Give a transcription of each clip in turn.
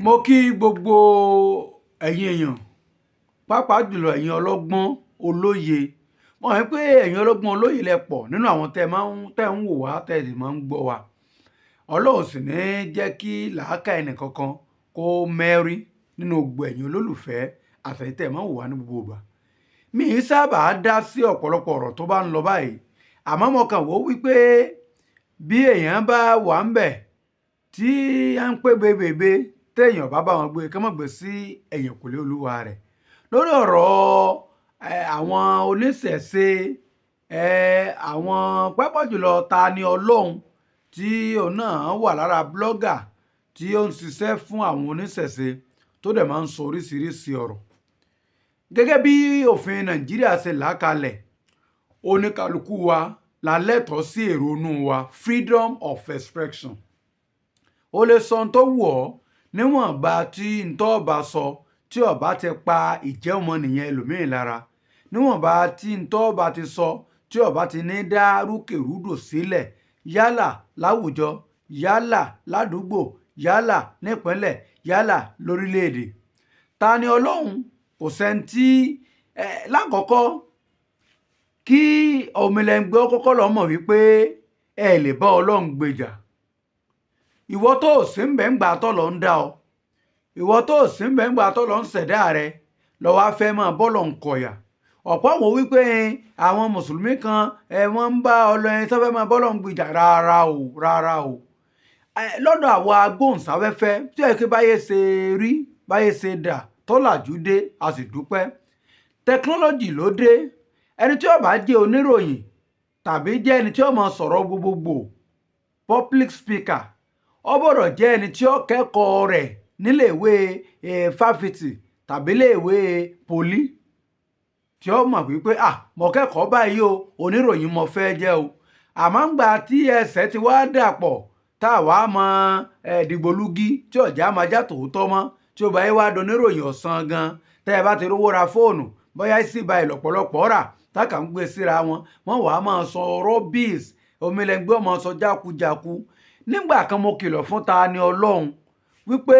Mo kí gbogbo ẹ̀yin èèyàn, pàápàá jùlọ ẹ̀yin ọlọ́gbọ́n olóye. Mo mọ̀ pé ẹ̀yin ọlọ́gbọ́n olóye lẹ pọ̀ nínú àwọn tẹ́ máa ń tẹ́ ń wò wá, tẹ́ sì máa ń gbọ́ wa. Ọlọ́run sì ní jẹ́ kí làákàyè ẹnìkankan kó mẹ́rí nínú gbogbo ẹ̀yin olólùfẹ́ àtẹ̀yin tẹ́ máa ń wò wá ní gbogbo ìgbà. Mi ì sábà dá sí ọ̀pọ̀lọpọ̀ ọ̀rọ̀ tó bá ń lọ báyìí, àmọ́ mo kàn wò wípé bí èèyàn bá wà ńbẹ̀ tí à ń pè bébèbé, téèyàn bá bá wọn gbé, kí wọ́n má gbé sí ẹ̀yìnkùlé olúwa rẹ̀. Lórí ọ̀rọ̀ àwọn oníṣẹ̀ṣe, àwọn pàápàá jùlọ Tani Olohun tí òun náà wà lára blogger tí ó ń ṣiṣẹ́ fún àwọn oníṣẹ̀ṣe tó dẹ̀ máa ń sọ oríṣiríṣi ọ̀rọ̀. Gẹ́gẹ́ bí òfin Nàìjíríà ṣe là kalẹ̀, oníkálukú wa la lẹ́tọ̀ọ́ sí èrò inú wa, freedom of expression. O lè sọ ohun tó wù ọ́ níwọ̀nba tí n tó bá sọ tí ó bá ti pa ìjẹ́ ọmọnìyàn ẹlòmíràn lára, níwọ̀nba tí n tó bá ti sọ tí ó bá ti ní dá rúkèrúdò sílẹ̀ yálà láwùjọ, yálà ládùúgbò, yálà nípínlẹ̀, yálà lórílẹ̀-èdè. Tani Olohun kò sẹ́ni tí lákọ̀ọ́kọ́ kí omilẹ́ngbẹ́ ó kọ́kọ́ lọ mọ̀ wípé ẹ lè bá Ọlọ́run gbèjà. Ìwọ tó ò sí ńbẹ̀ ńgbà tó lọ ń dá ọ, ìwọ tó ò sí ńbẹ̀ ńgbà tó lọ ń ṣẹ̀dá rẹ, lọ wá fẹ́ máa bọ́lọ̀ ń kọ̀yà. Ọ̀pọ̀ wò wípé àwọn mùsùlùmí kan wọ́n ń bá Ọlọ́run tó fẹ́ máa bọ́lọ̀ ń gbèjà. Rárá o, rárá o. Lọ́dọ̀ àwa agbóhùnsáfẹ́fẹ́ tí ó yẹ kí báyé ṣe rí, báyé ṣe dà, tọ́làjú dé, a sì dúpẹ́. Tẹkinọ́lọ́jì ló dé. Ẹni tí ó bá jẹ́ oníròyìn tàbí jẹ́ ẹni tí ó máa sọ̀rọ̀ gbogbogbò, public speaker, ó gbọ́dọ̀ jẹ́ ẹni tí ó kẹ́kọ̀ọ́ rẹ̀ nílé ìwé fáfitì tàbí ilé ìwé pólì, tí ó mọ̀ wípé, "À, mo kẹ́kọ̀ọ́ báyìí o, oníròyìn mo fẹ́ jẹ́ o." Àmọ́ ńgbà tí ẹsẹ̀ ti wá dàpọ̀, tá a wá mọ dìgbòlugi tí ọ̀já máa já tòótọ́ mọ́, tí ó bá yẹ wá doníròyìn ọ̀sán gan, tẹ́ ẹ bá ti rówó ra fóònù, bóyá sì báyìí lọ́pọ̀lọpọ̀ rà, tákà ń gbé síra wọn, wọ́n wàá máa sọ rubbish, omilẹ́ngbẹ́ ọmọ sọ jákujáku. Nígbà kan mo kìlọ̀ fún Tani Olohun wípé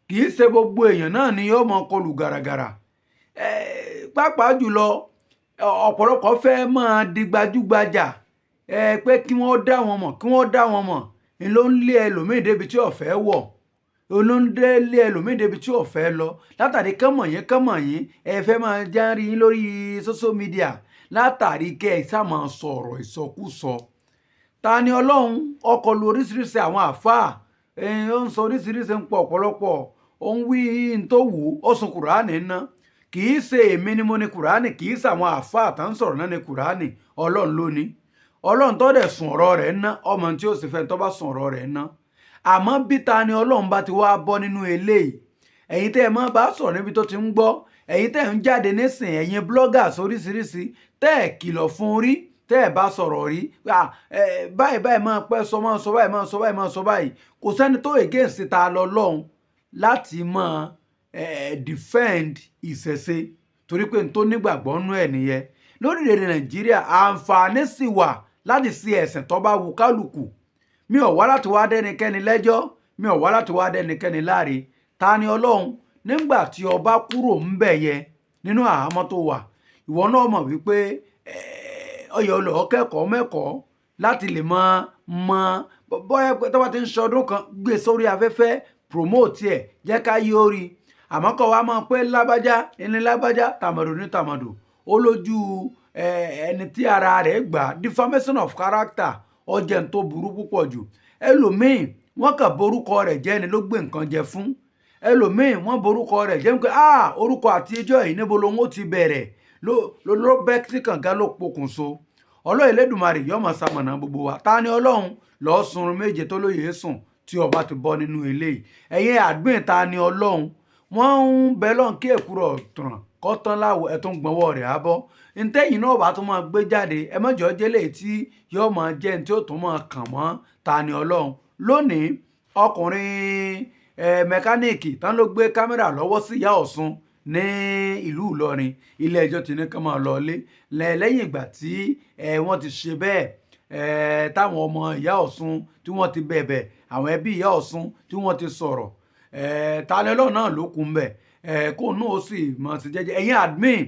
kì í ṣe gbogbo èèyàn náà ni yóò máa kọlù gàràgàrà. Pàápàá jùlọ ọ̀pọ̀lọpọ̀ fẹ́ máa di gbajúgbajà, pé kí wọ́n dá wọn mọ̀, kí wọ́n dá wọn mọ̀. Ń ló ń lé ẹlòmíì débi tí ó fẹ́ wọ̀, ló ń lé ẹlòmíì débi tí ó fẹ́ lọ. Látàrí kánmọ̀ yín, kánmọ̀ yín, ẹ fẹ́ máa járí yín lórí social media, látàrí kí ẹ sá máa sọ̀rọ̀ ìsọkúsọ. Tani Olohun ó kọlù oríṣiríṣi àwọn àlfáà, ó ń sọ oríṣiríṣi ń pọ̀ ọ̀pọ̀lọpọ̀, ó ń wí n tó wù ú, ó sun Kùránì ná. Kì í ṣe èmi ni mo ní Kùránì, kì í ṣe àwọn àlfáà tó ń sọ̀rọ̀ náà ní Kùránì, Ọlọ́run ló ní. Ọlọ́run tó dẹ̀ sun ọ̀rọ̀ rẹ̀ ná, ọmọ tí ó sì fẹ́ tó bá sun ọ̀rọ̀ rẹ̀ ná. Àmọ́ bí Tani Olohun bá ti wá bọ́ nínú eléyìí, ẹ̀yin tẹ́ ẹ máa bá sọ̀rọ̀ níbi tó ti ń gbọ́, ẹ̀yin tẹ́ ẹ ń jáde nísìn, ẹ̀yin bloggers oríṣiríṣi tẹ́ ẹ kìlọ̀ fún rí, tẹ́ ẹ bá sọ̀rọ̀ rí, báyìí báyìí máa pẹ́ sọ, máa sọ báyìí, máa sọ báyìí, máa sọ báyìí. Kò sẹ́ni tó against Ta lọ́lọ́run láti máa defend ìṣẹ̀ṣe, torí pé n tó nígbàgbọ́ nú ẹ̀ nìyẹn. Lórílẹ̀-èdè Nàìjíríà, àǹfààní sì wà láti ṣe ẹ̀sìn tó bá wù kálukú. Mi ò wá láti wá dẹ́nikẹ́ni lẹ́jọ́, mi ò wá láti wá dẹ́nikẹ́ni láre. Tani Olohun, nígbà tí o bá kúrò ńbẹ̀ yẹn nínú àhámọ́ tó wà, ìwọ náà mọ̀ wípé ó yẹ lọ kẹ́kọ̀ọ́ mẹ́kọ̀ọ́ láti lè mọ̀ mọ̀ bóyá tó bá ti ń ṣọdún kan, gbé sórí afẹ́fẹ́, promote ẹ̀, jẹ́ ká yé orí. Àmọ́ kọ́ wa máa pé lágbájá ẹni lágbájá, tàmọ̀dò ní tàmọ̀dò, ó lójú ẹni tí ara rẹ̀ gbà. Defamation of character ó jẹ́ n tó burú púpọ̀ jù. Ẹlòmíì, wọ́n kàn borúkọ rẹ̀ jẹ́ ni ló gbé nǹkan jẹ fún. Ẹlòmíì, wọ́n borúkọ rẹ̀ jẹ́ pé, "Ah, orúkọ àtijọ́ yìí, níbo lohun ó ti bẹ̀rẹ̀?" Ló ló bẹ́ sí kànga, ló pokùnso. Ọlọ́run Elédùmarè yóò máa ṣamọ̀nà gbogbo wa. Tani Olohun, lọ́ọ́ sunrun méje tó lóye sùn tí ọba ti bọ́ nínú eléyìí. Ẹ̀yin àgbìn Tani Olohun, wọ́n ń bẹ lọ́n kí èkúrọ̀ tàn kọ́ tán láwọ̀ ẹ̀ tó ń gbọ́nwọ́ rẹ̀ á bọ́. Ntẹ́yìn náà bá tún máa gbé jáde, ẹ má jọ̀ọ́ jẹ́ léyìí tí yóò máa jẹ́ ní tí ó tún máa kàn mọ́ Tani Olohun. Lónìí, ọkùnrin mẹkáníìkì tán ló gbé kámẹ́rà lọ́wọ́ sí ìyá Ọ̀ṣun ní ìlú Ìlọrin, ilé ẹjọ́ ti ní kí wọ́n máa lọ ilé lẹ́yìn ìgbà tí wọ́n ti ṣe bẹ́ẹ̀, táwọn ọmọ ìyá Ọ̀ṣun tí wọ́n ti bẹ̀bẹ̀, àwọn ẹbí ìyá Ọ̀ṣun tí wọ́n ti sọ̀rọ̀. Tani Olohun náà ló kún bẹ̀ kó náà ó sì mọ̀ sí jẹ́jẹ́. Ẹ̀yin admin,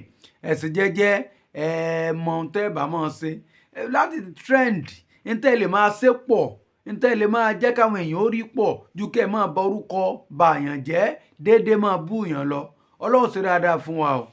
ẹ̀ sì jẹ́jẹ́, ẹ̀ mọ̀ ohun tẹ́ bá mọ̀ ṣe láti trend. Ntẹ́ lè máa ṣe pọ̀, ntẹ́ lè máa jẹ́ káwọn èèyàn ó rí pọ̀ ju kẹ́ ẹ máa bọ orúkọ bàyàn jẹ́, déédéé máa bú yàn lọ. Ọlọ́run ṣe dáadáa fún wa o.